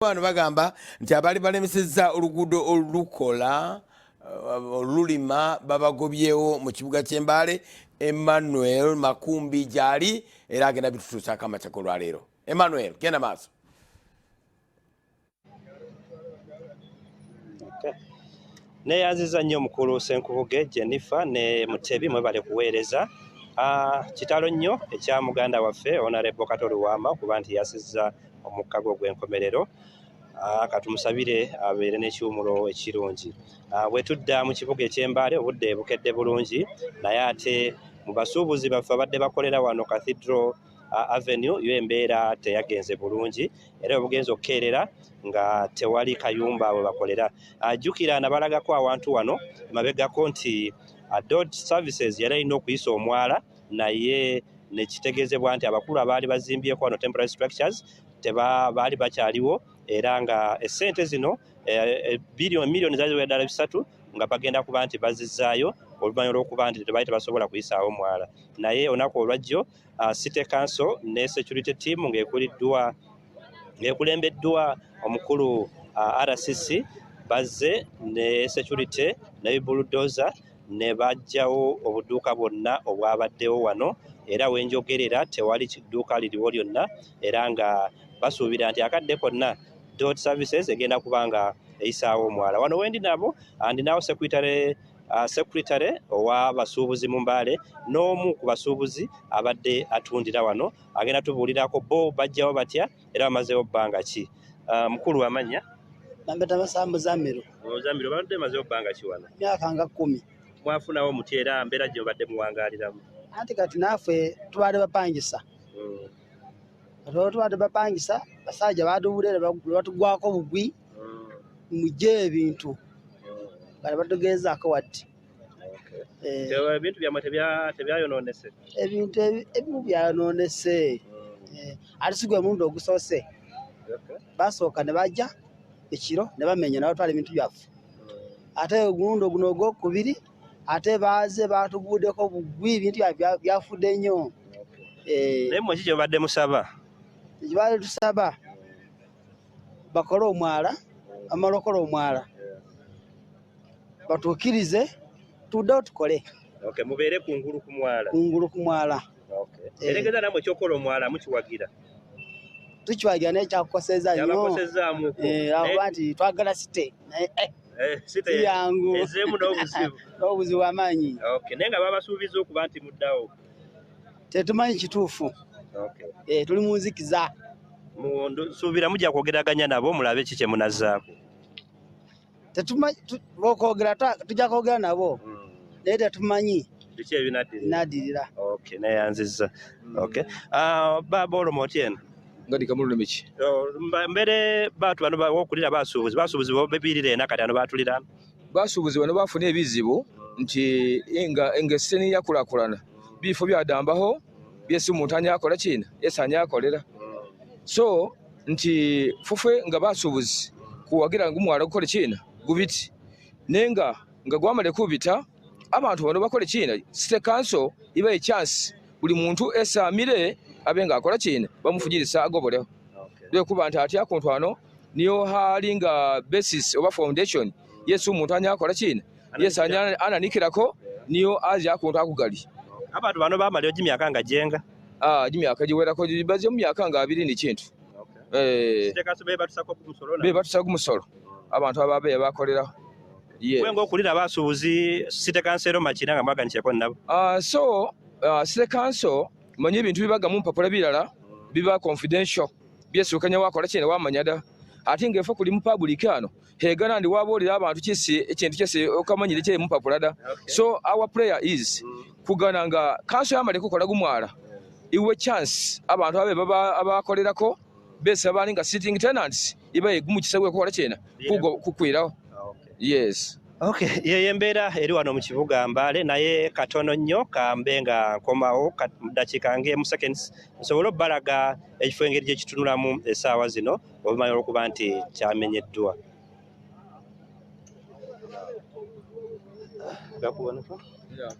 Bano bagamba nti abaali balemesezza oluguudo olukola olulima babagobyewo mu kibuga ky'Embaale. Emmanuel Makumbi gyali era agenda bitutuusaako amakya g'olwaleero. Emmanuel, genda maaso. Neyanziza nnyo mukulu Ssenkubuge Jennifer ne Mutebi, mwebale kuweereza. Kitalo nnyo ekya muganda waffe Honorable Kato Lubwama okuba nti yasizza omukka gwe ogw'enkomerero. Katumusabire abeere n'ekiwumulo ekirungi. Bwe tudda mu kibuga eky'Embaale obudde bukedde bulungi, naye ate mu basuubuzi baffe abadde bakolera wano Cathedral Avenue yo embeera teyagenze bulungi, era obugenzi okukeerera nga tewali kayumba we bakolera. Jjukira nabalagako awantu wano emabegako nti Dot Services yali alina okuyisa omwala, naye nekitegeezebwa nti abakulu abaali bazimbyeko wano temporary structures baali bakyaliwo, era nga essente zino miliyoni zaali ziwera ddala 3 nga bagenda kuba nti bazizzaayo oluvannyuma lw'okuba nti tebaali tebasobola kuyisaawo mwala. Naye olunaku olwajjo City Council ne security team ng'ekulembeddwa omukulu RCC bazze ne security ne bulldozer ne baggyawo obuduuka bwonna obwabaddewo wano, era wenjogerera tewali kidduuka liriwo lyonna, era nga basuubira nti akadde konna Dot Services egenda kuba nga eyisaawo omwala. Wano wendi nabo ndinawo secretary ow'abasuubuzi mu Mbale n'omu ku basuubuzi abadde atundira wano, agenda tubuulirako bo bajjawo batya era bamazeewo bbanga ki. Mukulu amannya? Bambeta Masambu Zamiro. Zamiro, babadde bamazeewo bbanga ki wano? Myaka nga 10. Mwafunawo muti era mbeera gye mubadde muwangaaliramu? Anti kati naffe tubadde bapangisa. Kati tubadde bapangisa, basajja badubuleera batugwako bugwi mujje ebintu. Kati batugezaako wadde. Ebintu byammwe tebyayonoonese? Ebintu ebimu byayonoonese. Ate si gwe mulundi ogusoose. Basooka ne bajja ekiro ne bamenya ne batwala ebintu byaffe. Ate omulundi guno ogwokubiri ate baaze batuguddeko bugwi, ebintu byaffe byafudde nnyo. Naye mmwe ki kye mubadde musaba? Kye tusaba bakole omwala, bamale okola omwala batuukirize tuddewo tukole. Mubeere kungulu ku mwala. Kungulu ku mwala. Eregeza nammwe ekyokukola omwala mukiwagira? Tukiwagira naye kyakukosezza nnyo. Kyabakosezaamuko. Lwakuba nti twagala site naye Site si yangu. Ezzeemu n'obuzibu. N'obuzibu bw'amaanyi. Naye nga babasuubiza okuba nti muddawo? Tetumanyi kituufu. Tuli mu nzikiza. Nsuubira mujja kwogeraganya nabo mulabe ki kye munazzaako. Tetumanyi, okwogera tujja kwogera nabo. Naye tetumanyi biki ebinaddirira. Ebinaddirira. Neyanzizza. Baba olwo Otieno. Nga ndi kamululumi ki? Mbere batu bano okulira basuubuzi, basuubuzi bo bebirira ena kati ano batulira. Basuubuzi bano bafuna ebizibu nti nga esseni yakulaakulana. Bifo byadambaho byesi omuntu anyakola kina esi anyakolera. So nti fufwe nga basuubuzi kuwagira ng'omwala gukole kina gubiti, naye nga gwamale kubita abantu bano bakole kina City Council iba chance buli muntu esamire abe nga akola kina bamufugirisa agoboleho. Lwekuba nti atya ku ntwano niyo hali nga basis oba foundation yesu omuntu anyakola kina yesu ananikirako niyo aja ku ntwako gali. Abantu bano bamala emyaka nga jenga? Emyaka giwerako baze mu myaka nga 2 n'ikintu. City Council be batusako ku musolo na? Be batusako ku musolo. Abantu ababe bakolera. Gwe ng'okulira abasuubuzi City Council Makina nga mwaganikyeko nabo. So City Council manye ebintu bibaga mu mpapula birala biba confidential. Byesukanya wakola kine wamanya da. Ate ng'efo kuli mu public ano hegana ndi waboolera abantu kisi ekintu kyese okamanyire kye mu mpapula da. So our prayer is kugana nga council yamale kukola gumwala iwe chance abantu abe baba abakolerako bese abali nga sitting tenants iba egumukisa gwe kukola kyena kugo kukwiraho. Yes. Ye embeera eri wano mu kibuga Mbale, naye katono nnyo kambe nga nkomawo dakiika ng'emu seconds nsobole obbalaga ekifo engeri gye kitunulamu essaawa zino oluvannyuma lw'okuba nti kyamenyeddwa. Gakuboneka? Yeah.